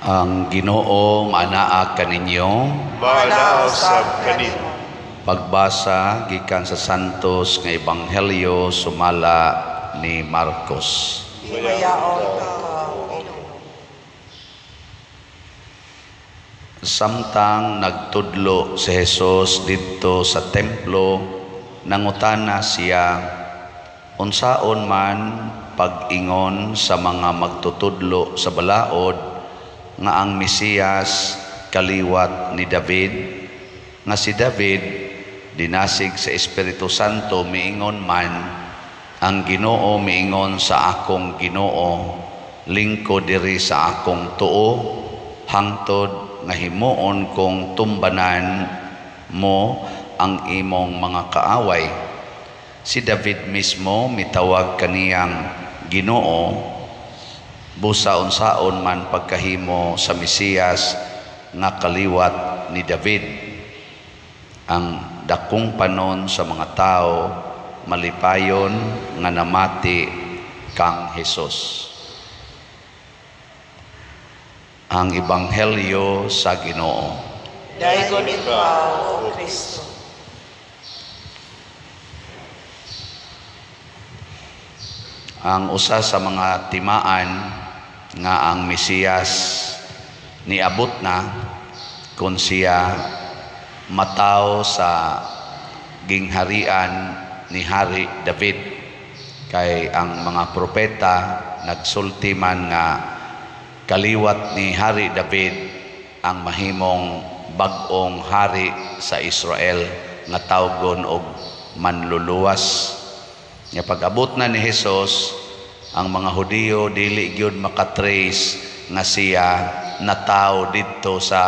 Ang Ginoo maanaa kaninyo. Maanaa usab kanimo. Pagbasa gikan sa Santos nga Ebanghelyo sumala ni Marcos. Himayaon ka, O Ginoo. Samtang nagtudlo si Jesus didto sa templo, nangutana siya, "Unsaon man pag-ingon sa mga magtutudlo sa balaod nga ang Mesiyas kaliwat ni David? Nga si David dinasig sa Espiritu Santo miingon man, 'Ang Ginoo miingon sa akong Ginoo, lingkod diri sa akong tuo hangtod nga himuon kong tumbanan mo ang imong mga kaaway.' Si David mismo mitawag kaniyang Ginoo. Busa unsaon man pagkahimo sa Mesiyas nga kaliwat ni David?" Ang dakong panon sa mga tao malipayon nga namati kang Hesus. Ang Ebanghelyo sa Ginoo. Daygon ikaw, O Kristo. Ang usa sa mga timaan nga ang Mesiyas niabot na kung siya mataw sa gingharian ni Hari David, kay ang mga propeta nagsulti man nga kaliwat ni Hari David ang mahimong bag-ong hari sa Israel nga tawgon og manluluwas. Nga pag-abot na ni Hesus, ang mga Hudiyo dili gyud makatrace nga siya nataw didto sa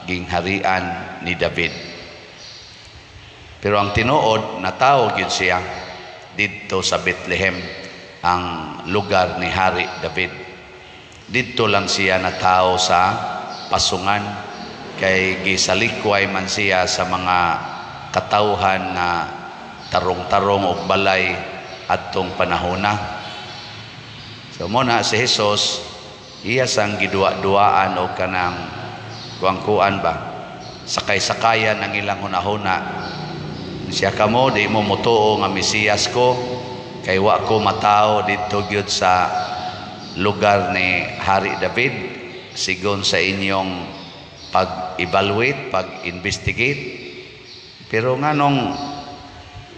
gingharian ni David. Pero ang tinuod, nataw gyud siya didto sa Bethlehem, ang lugar ni Hari David. Didto lang siya nataw sa pasungan, kay gisalikway man siya sa mga katawhan nga tarong-tarong og balay adtong panahona. So mo na si Jesus iya sang giduwa-duwaan og kanang kuang-kuan ba, sakay-sakayan ang ilang hunahuna. Siya kamo di mo motuo nga Mesiyas ko kay wa ko matawo didto gyud sa lugar ni Hari David sigon sa inyong pag-evaluate, pag-investigate. Pero nganong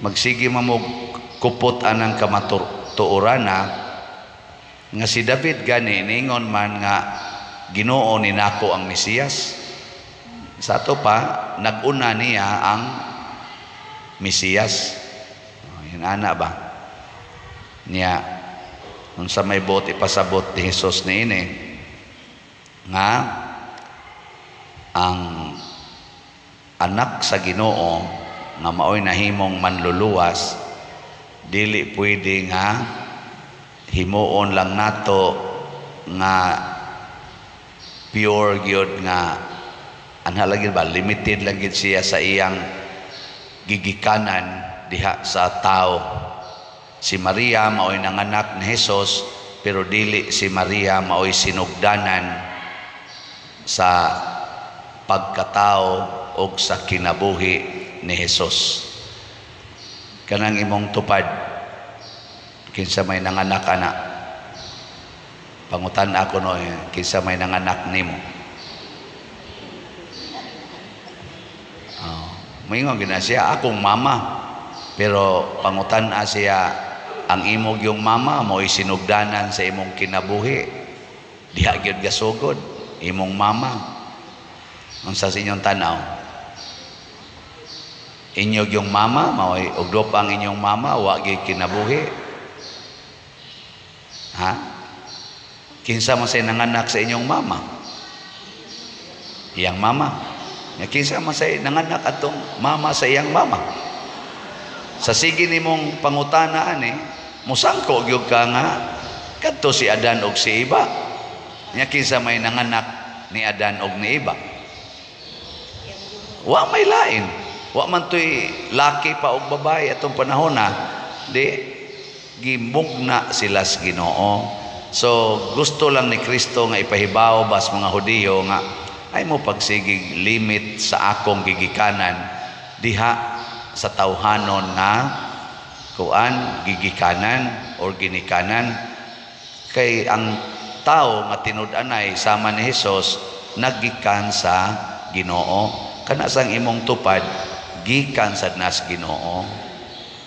magsige man mo kupot anang kamatuorana nga si David gani ningon man nga Ginoo ni nako ang Mesiyas? Sa ato pa nag-una niya ang Mesiyas. Yun ana ba niya, unsa may buot ipasabot ni Hesus niini nga ang anak sa Ginoo nga maoy nahimong manluluwas, dili pwede nga himuon lang nato nga pure gyud nga anha lagi ba, limited lang gyud siya sa iyang gigikanan diha sa tao. Si Maria maoy nanganak ni Hesus, pero dili si Maria maoy sinugdanan sa pagkatao og sa kinabuhi ni Hesus. Kanang imong tupad, kinsa may nanganak ana? Pangutan ako no, kinsa may nanganak nimo? Oh, moingon gina siya, akong mama. Pero pangutan siya, ang imong yung mama mo'y sinugdanan sa imong kinabuhi. Diha gyud gasugod imong mama. Unsa sa inyong tanaw? Inyog yung mama mao'y og duha pa ang inyong mama wa gyud kinabuhi. Ha? Kinsa man say nanganak sa inyong mama? Iyang mama. Nga kinsa man say nanganak atong mama sa iyang mama? Sa sige nimong pangutana ani, musangko gyud ka nga kadto si Adan og si Eva. Nya kinsa may nanganak ni Adan og ni Eva? Wa may lain. Wa man to'y laki pa og babae atong panahon na, di gimugna sila sa Ginoo. So gusto lang ni Kristo nga ipahibaw bas mga Hudiyo nga ay mo pagsigig limit sa akong gigikanan diha sa tawhanon nga kuan gigikanan or ginikanan, kay ang tao nga tinud-anay sama ni Hesus naggikan sa Ginoo. Kana sang imong tupad gikan sad nas Ginoo.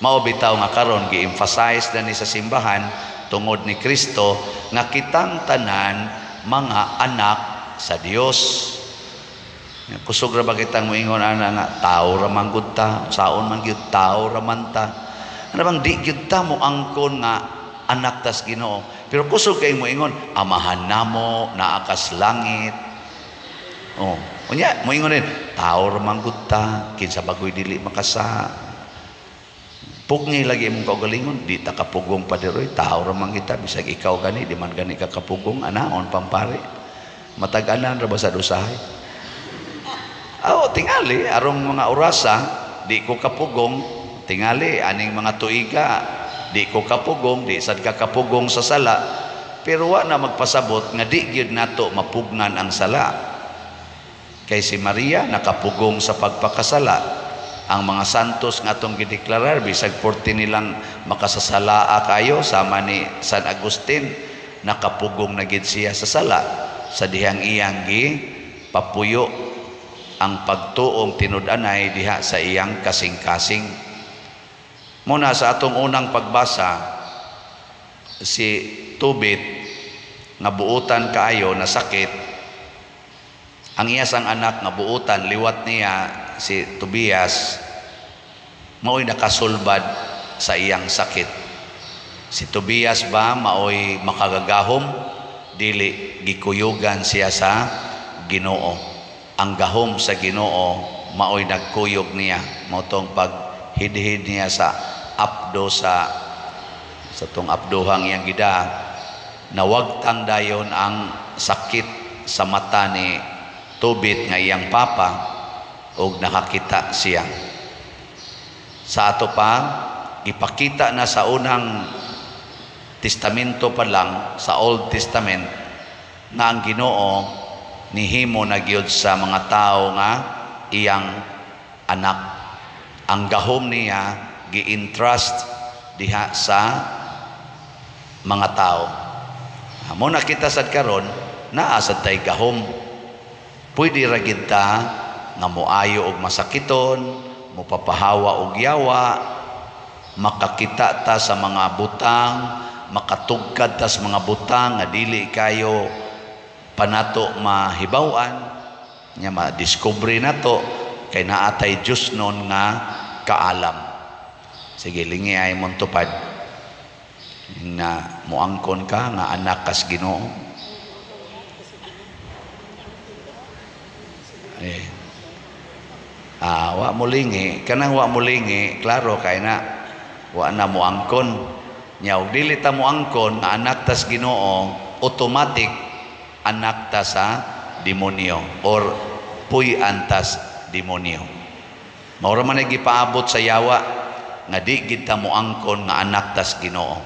Mao bitaw nga karon gi-emphasize na ni sa simbahan tungod ni Kristo nga kitang tanan mga anak sa Dios. Kusog ra ba kitang moingon ana nga tao ra man gud ta, saon man gyud tao ra man ta. Ano bang di gyud ta mo angkon nga anak tas Ginoo. Pero kusog kay moingon amahan namo naa kas langit. Oh, unya moingon din tao ra man gud ta, kinsa bagoy dili makasa. Pugni lagi imong kaugalingon, di ta kapugong padiroy, tao ra man kita, bisag ikaw gani, di man gani ka kapugong, anaon pampare. Matag-anan ra ba sa usahay? Aw, tingali arong mga orasa, di ko kapugong, tingali aning mga tuiga, di ko kapugong, di sad ka kapugong sa sala, pero wa na magpasabot nga di gyud nato mapugnan ang sala. Kay si Maria nakapugong sa pagpakasala. Ang mga santos nga atong gideklarar bisag porti nilang makasasalaa kayo sama ni San Agustin, nakapugong na gid siya sa sala sa dihang iyang gi papuyo ang pagtuong tinud-anay diha sa iyang kasing-kasing. Muna sa atong unang pagbasa, si Tobit nga buutan kaayo na sakit, ang iya sang anak nga buutan liwat niya si Tobias, mao'y nakasulbad sa iyang sakit. Si Tobias ba mao'y makagagahom? Dili, gikuyugan siya sa Ginoo. Ang gahom sa Ginoo mao'y nagkuyog niya. Mao tong paghidhid niya sa apdo sa tong abdohang iyang gida, nawagtang dayon ang sakit sa mata ni Tobit nga iyang papa og nakakita siya. Sa ato pa ipakita na sa unang testamento pa lang, sa Old Testament, nga ang Ginoo nihimo na gyud sa mga tao nga iyang anak. Ang gahom niya gi-entrust diha sa mga tao. Mo nakita sad karon naa sad tay gahom. Pwede ra gid ta nga moayo og masakiton, mopapahawa og yawa, makakita ta sa mga butang, makatugkad ta sa mga butang nga dili kayo panato mahibaw-an, nya ma-discover nato kay naa tay Dios nun nga kaalam. Sige, lingi ay mong tupad na moangkon ka nga anak kas Ginoo. Eh. Wa mo lingi, kanang wa mo lingi, klaro kay na wa na moangkon. Nya og dili ta moangkon nga anak tas Ginoo, automatic anak ta sa demonyo or puy-an tas demonyo. Mao ra man ay gipaabot sa yawa nga di gid ta moangkon nga anak tas Ginoo.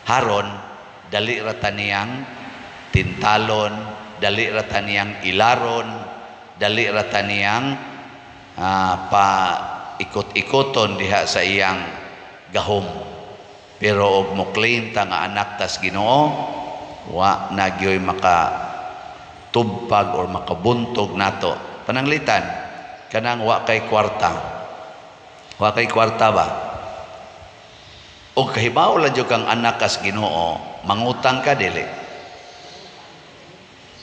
Haron dali ra ta niyang tintalon, dali ra ta niyang ilaron, dali ra ta niyang pa ikot-ikoton diha sa iyang gahom. Pero og mo claim ta nga anak tas Ginoo, wa na gyoy makatubpag or makabuntog nato. Pananglitan kanang wa kay kwarta. Wa kay kwarta ba? Og kahibaw lang jud kang anak kas Ginoo, mangutang ka dili?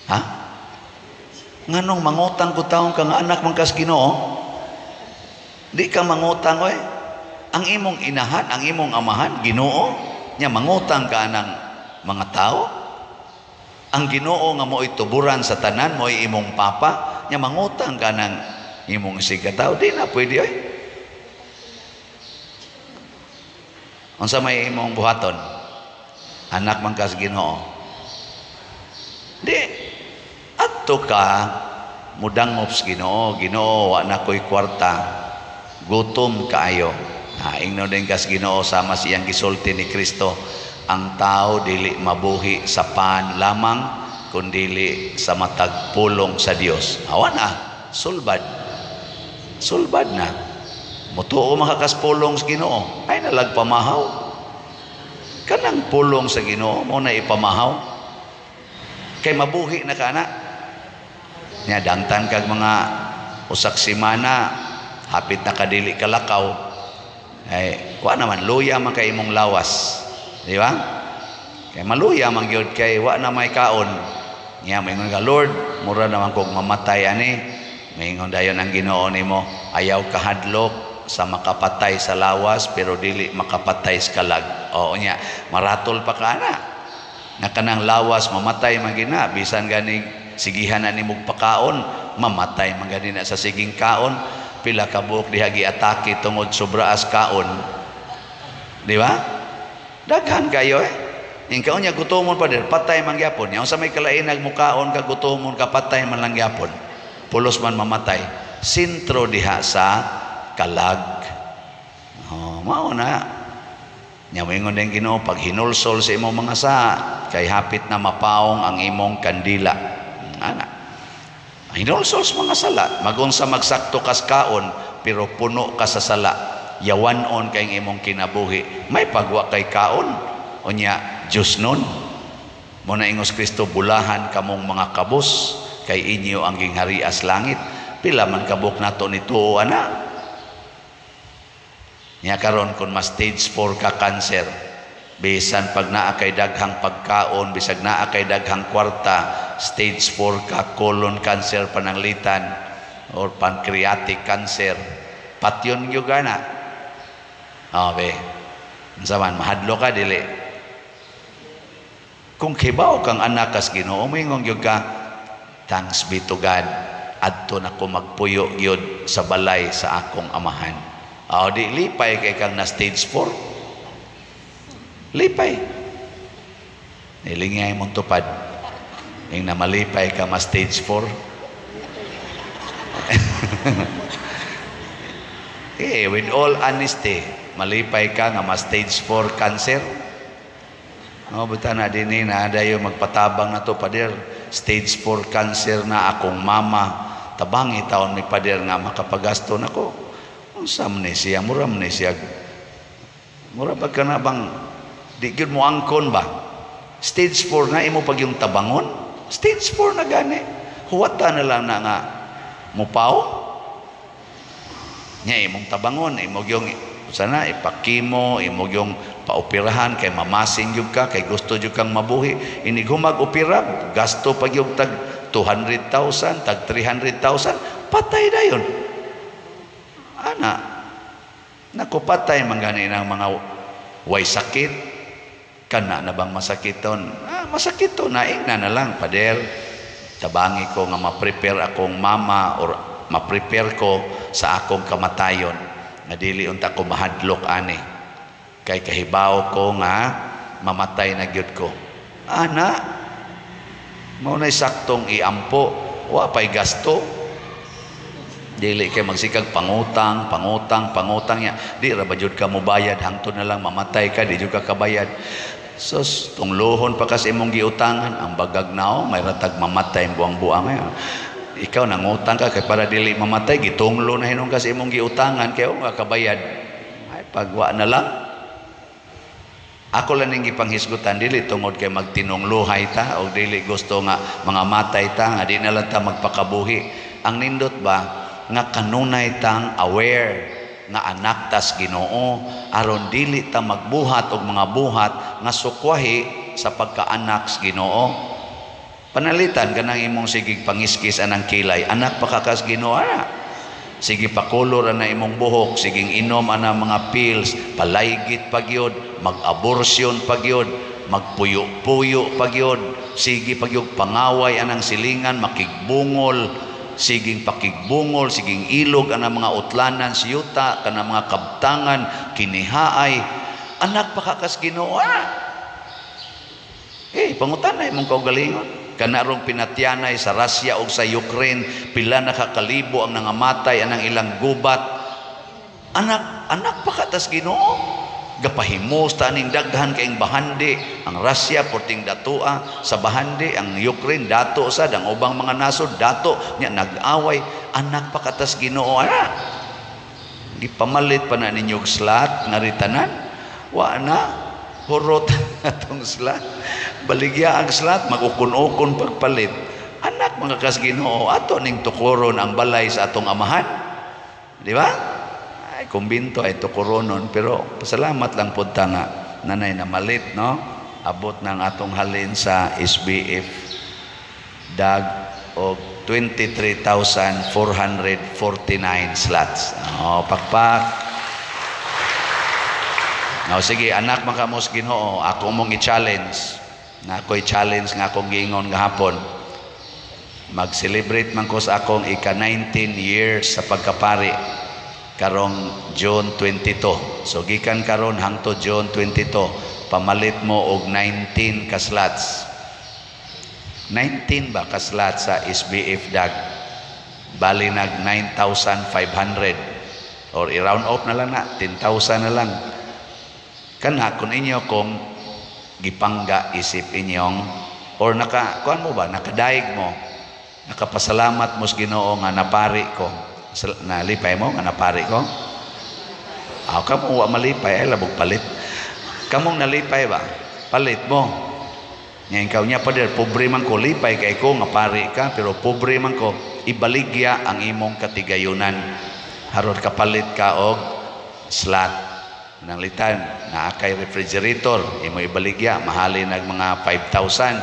Ha? Nganong mangutang ko taong kang anak man kas Ginoo? Di ka mangutang oy. Ang imong inahan, ang imong amahan, Ginoo, nya mangutang ka anang mga tao. Ang Ginoo nga mo'y tuburan sa tanan, mo'y imong papa, nya mangutang ka nang imong sigatao, di na pwede oy. Unsa may imong buhaton? Anak man kas Ginoo. Di adto ka mudangop sa Ginoo, Ginoo wa na ko'y kwarta, gutom kaayo. Ingnon din kas Ginoo sama siyang gisulti ni Kristo, Ang tao dili mabuhi sa pan lamang, kundili sa matag pulong sa Dios. Awa na, sulbad. Sulbad na. Mutuo makakaspulong sa Ginoo, ay nalag pamahaw. Kanang pulong sa Ginoo mo na ipamahaw. Kay mabuhi na ka na. Nya dangtan kag mga usak semana, hapit na kadili kalakaw. Ay, kuha naman, luya man kay imong lawas. Di ba? Kay maluya man gyud kay wa na may kaon. Nya maingon ka, "Lord, mura naman kog mamatay ani." Maingon dayon ang Ginoo nimo, "Ayaw kahadlok sa makapatay sa lawas pero dili makapatay sa kalag." Oo nya, maratol pa ka na. Nga kanang lawas mamatay man gina, bisan gani sigihan na nimog pakaon, mamatay man gani na sa siging kaon. Pila ka buok diha giatake tungod sobraas kaon. Di ba? Daghan kayo eh. Ing kaon niya gutomon pa din, patay man gyapon. Nya unsa may kalain nagmukaon ka gutomon ka, patay man lang gyapon. Pulos man mamatay. Sentro diha sa kalag. Oh, mao na. Nya moingon din Ginoo, pag hinulsol sa imong mga saa kay hapit na mapaong ang imong kandila. Ana. Hinulsol sa mga sala, magunsa magsakto kas kaon pero puno ka sa sala. Yawanon kay imong kinabuhi. May pagwa kay kaon. Unya Diyos nun. Mo na ingos Kristo, "Bulahan kamong mga kabos kay inyo ang gingharias langit." Pila man kabuk nato nito ana. Nya karon kung ma stage 4 ka cancer, bisan pag naa kay daghang pagkaon, bisag naa kay daghang kwarta, stage 4 ka, colon cancer pananglitan or pancreatic cancer, patyon gyud ka na. Oh, be. Unsa man, mahadlo ka dili? Kung kibaw kang anak kas Ginoo, moingon gyud ka, "Thanks be to God, adto na ko magpuyo gyud sa balay sa akong amahan." Oh, di lipay kay kang na stage 4. Lipay. Nilingay mong tupad. Ing na malipay ka ma stage 4. Eh, with all honesty, malipay ka nga ma stage 4 cancer? No, buta na din na dayo magpatabang na to, "Pader, stage 4 cancer na akong mama. Tabangi taon mi, pader, nga makapagasto na ko." Unsa man ni siya, mura man ni siya. Mura ba ka na bang di gyud mo angkon ba? Stage 4 na imo pag yung tabangon? Stage 4 na gani. Huwata na lang na nga mupaw. Nya imong tabangon, imo yung sana ipakimo, imo yung paoperahan kay mamasin gyud ka kay gusto gyud kang mabuhi. Inig humag opera, gasto pag yung tag 200,000, tag 300,000, patay dayon. Ana, naku, patay man gani ng mga way sakit. Kana na bang masakiton? Ah, masakiton na, ingna na lang, "Pader, tabangi ko nga ma-prepare akong mama or ma-prepare ko sa akong kamatayon. Nga dili unta ko mahadlok ani. Kay kahibaw ko nga mamatay na gyud ko." Ana, mao na'y saktong iampo, wa pay gasto. Dili kay magsikag pangutang, pangutang, pangutang ya. Di ra ba jud ka mobayad hangtod na lang mamatay ka, di jud ka kabayad. Sus, tungluhon pa kasi imong giutangan, ang bagag nao, may ratag mamatay buang-buang ngayon. Ikaw nangutang ka kay para dili mamatay, gitunglo na hinon kasi imong giutangan kay nga kabayad. Ay pagwa na lang. Ako lang ning gipanghisgutan dili tungod kay magtinungluhay ta o dili gusto nga mga matay ta nga di na lang ta magpakabuhi. Ang nindot ba nga kanunay tang aware nga anak tas Ginoo aron dili ta magbuhat og mga buhat nga sukwahi sa pagkaanak sa Ginoo. Panalitan kanang imong sigig pangiskis anang kilay, anak pa ka kas Ginoo ana. Sige pakulor ana imong buhok, siging inom ana mga pills, palaygit pa gyud, mag-abortion pa gyud, magpuyo-puyo pa gyud, sige pa gyud pangaway anang silingan, makigbungol, siging pakigbungol, siging ilog ana mga utlanan siyuta, kana mga kabtangan, kinihaay, anak pa ka kas Ginoo ana. Eh, pangutan na imong kaugalingon. Kanarong pinatyanay sa Russia o sa Ukraine, pila na kakalibo ang nangamatay anang ilang gubat. Anak, anak pa ka tas Ginoo. Gapahimos ta ning daghan kaing bahandi. Ang Russia porting datoa sa bahandi, ang Ukraine dato sad, ang ubang mga nasod dato nya, nag-away. Anak pa katas Ginoo ana. Gipamalit pa na ninyo og slot nga tanan. Wa na hurot atong slot. Baligya ang slot, mag-ukon-ukon pagpalit. Anak mga kas Ginoo, ato ning tukuron ang balay sa atong amahan. Di ba? Ay, kumbinto ay tukuronon, pero pasalamat lang pud ta nga nanay na malit, no? Abot ng atong halin sa SBF dag og 23,449 slots. Oh, pakpak. Now, sige, anak makamos Ginoo, ako mong i-challenge. Na ako'y challenge nga akong giingon gahapon. Mag-celebrate man ko sa akong ika-19 years sa pagkapari karong June 22. So gikan karon hangtod June 22, pamalit mo og 19 ka slots. 19 ba ka slots sa SBF dag? Bali nag 9,500 or i-round off na lang na 10,000 na lang. Kana kung inyo kung gipangga isip inyong or naka kuan mo ba, nakadaig mo, nakapasalamat mo sa Ginoo nga napari ko, nalipay mo nga napari ko. Aw, kamo wa malipay ay labog palit. Kamong nalipay ba, palit mo. Ngayon ikaw niya, "Pader, pobre man ko." Lipay kay ko nga pari ka, pero pobre man ko. Ibaligya ang imong katigayunan harod kapalit ka og slot. Nanglitan naa kay refrigerator, imo ibaligya, mahalin nag mga 5,000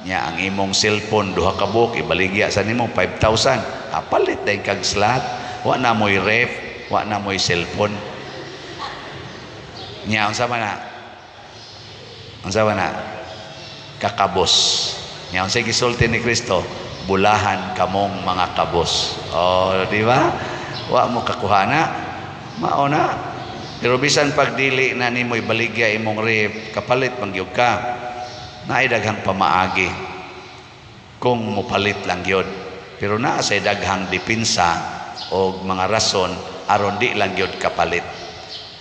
nya. Ang imong cellphone, duha ka buok, ibaligya sa nimo 5,000. Ah, palit din kag slot. Wa na mo'y ref, wa na mo'y cellphone nya. Unsa man na, unsa man na kakabos nya? Unsay gisulti ni Kristo? "Bulahan kamong mga kabos." Oh, di ba? Wa mo kakuha na mao na. Pero bisan pag dili na nimo ibaligya imong ref, kapalit man gyud ka. Naay daghang pamaagi kung mopalit lang gyud, pero naa say daghang depensa o mga rason aron di lang gyud kapalit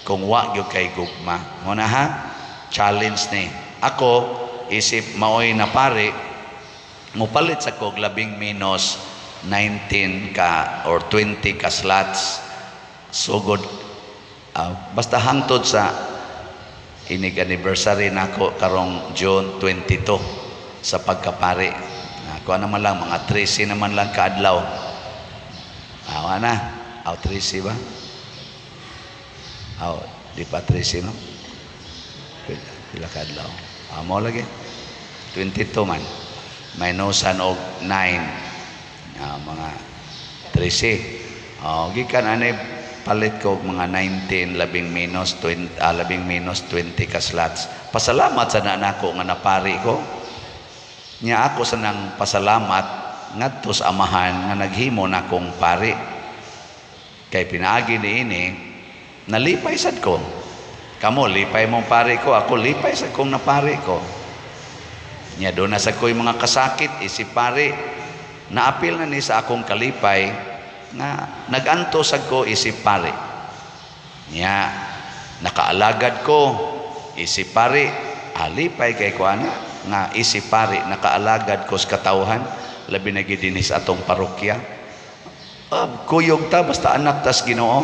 kung wa gyud kay gugma mo na, ha. Challenge ni ako, isip maoy na pare, mopalit sa kog labing menos 19 ka or 20 ka slots sugod basta hangtod sa inig anniversary nako karong June 22 sa pagkapari. Ako naman lang mga 13 naman lang kaadlaw. Awa na. Aw, 13 ba? Aw, di pa 13, no? Pila, pila kaadlaw? Amo lagi. 22 man. Minusan og 9. Mga 13. Oh, gikan ani palit ko og mga 19, labing menos 20, labing menos 20 ka slots. Pasalamat sa nako nga napari ko. Nya ako sa nang pasalamat ngadto sa amahan nga naghimo nakong pari. Kay pinaagi niini nalipay sad ko. Kamo lipay mong pari ko, ako lipay sad kong napari ko. Nya doon na sa ko'y mga kasakit isip pari. Naapil na ni sa akong kalipay nga nagantos sad ko isip pari. Nya nakaalagad ko isip pari, alipay kay ko ana nga isip pari nakaalagad ko sa katawhan, labi na gid dinhi sa atong parokya. Kuyog ta basta anak tas Ginoo.